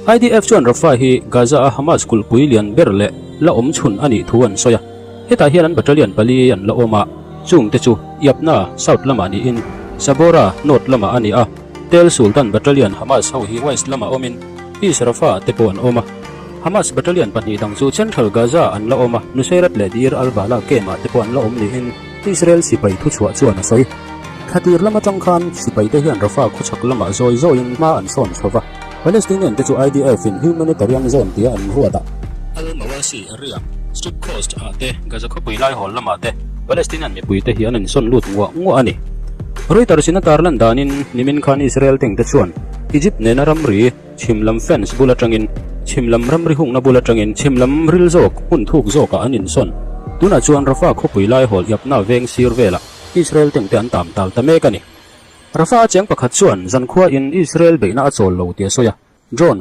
IDF chuan Rafah hi Gaza-a Hamas kulhpui lian ber leh la awm chhun a nih thu an sawi a. Hetah hian an battalion pali an la awm a, chungte chu Yabna, south lamah niin Sabora, north lamah a ni a. Tel Sultan battalion Hamas ho hi west lamah awmin East Rafah te pawh an awm a. Hamas battalion pahnih dang chu Central Gaza an la awm a, Nuseirat leh Deir al-Balah camp-ah te pawh an la awm niin Israel sipai thuchhuah chuan a sawi. Thlatir lam atang khan sipai te hian Rafah khawchhak lamah zawi zawiin hma an sawn chho va, Palestinian te chu IDF in humanitarian zone tia an ruat a. Al-Mawasi area, Strip Coast ah te, Gaza khawpui laihawl lamah te Palestinian mipui te hi an insawn lut nguah nguah a ni. Reuters in a tarlan danin nimin khan Israel teng te chuan Egypt nena ramri chhim lam fence bul atangin chhim lam ramri hungna bul atangin chhim lam ril zawk hmun thuk zawkah an insawn. Tunah chuan Rafah khawpui laihawl iapna veng sir velah Israel teng te an tam tal ta mek a ni. Rafah a cheng pakhat chuan zankhua in Israel beihna a chawl lo tih a sawi a. Drone.